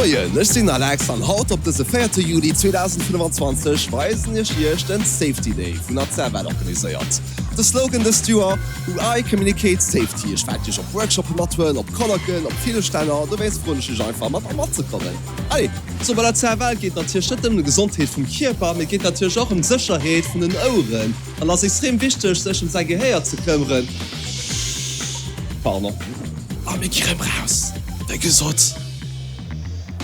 Moien, ech sinn Alex an haut op dëse 4 Juli 2025 weisen ech iech den Safety Day vun ACEL organiséiert. De Slogan dëst Joer, I communicate safety. Ech wäert iech op Workshoppe mathuelen, op Colloquen, op ville Stänner, dowéinst froen ech iech einfach mat mer matzekommen. Allez! Sou, bei der CFL geet et natierlech net nëmmen ëm Gesondheet vum Kierper, mee et geet natierlech och ëm d'Sécherheet vun den Oueren. An ass extrem wichteg sech em säi Gehéier ze këmmeren. Pardon. A mir gi rëm raus, wéi gesot.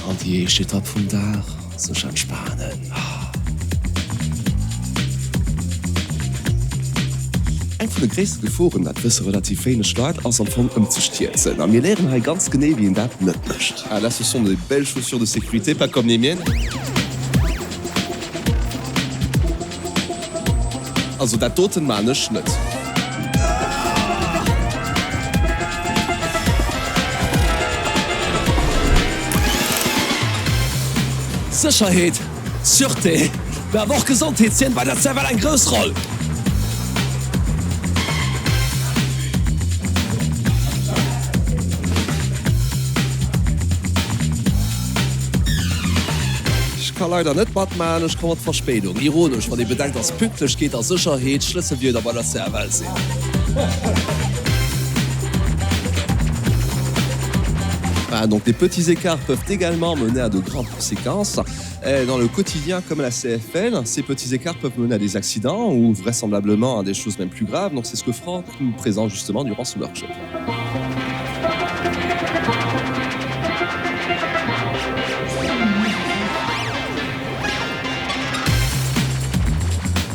An déi éischt Etapp vum Dag, sech entspanen. Eng vun de gréisste Geforen, dat wësse relativ wéineg Leit, ass am Fong ëmzestierzen. A mir léieren hei ganz genee wéi een dat net mécht. Ah là ce sont des belles chaussures de sécurité, pas comme les miennes. Also dat doten maan ech net. Sécherheet, Sûreté, mä awer och Gesondheet zien bei der CFL eng grouss Roll. Ech ka leider net matmaachen, ech komme mat Verspéidung. Ironesch, wann ee bedenkt, dass Pünktlechkeet a Sécherheet Schlësselwierder bei der CFL sinn. Donc les petits écarts peuvent également mener à de grandes conséquences. Dans le quotidien comme à la CFL, ces petits écarts peuvent mener à des accidents ou vraisemblablement à des choses même plus graves. Donc c'est ce que Franck nous présente justement durant ce workshop.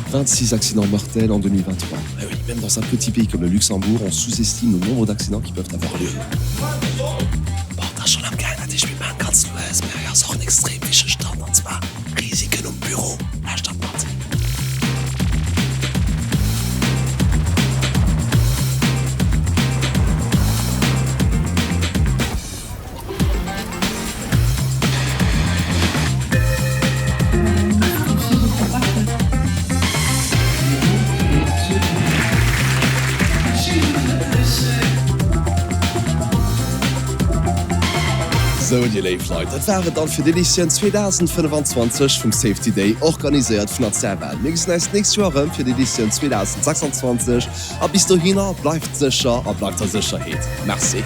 26 accidents mortels en 2023. Eh oui, même dans un petit pays comme le Luxembourg, on sous-estime le nombre d'accidents qui peuvent avoir lieu. Bon, da schon am gaangen, dat heescht mir maachen ganz lues, mä hei ass och en extrem wichtege Stand, an zwar Risiken um Büro. Lauschtert mat. Sou, dir léif Leit, dat war et dann fir d'Editioun 2025 vum Safety Day, organiséiert vun der CFL. Mir gesinn eis d'nächst Joer erëm fir d'Editioun 2026 a bis dohinner, bleift sécher a bleift a Sécherheet. Merci.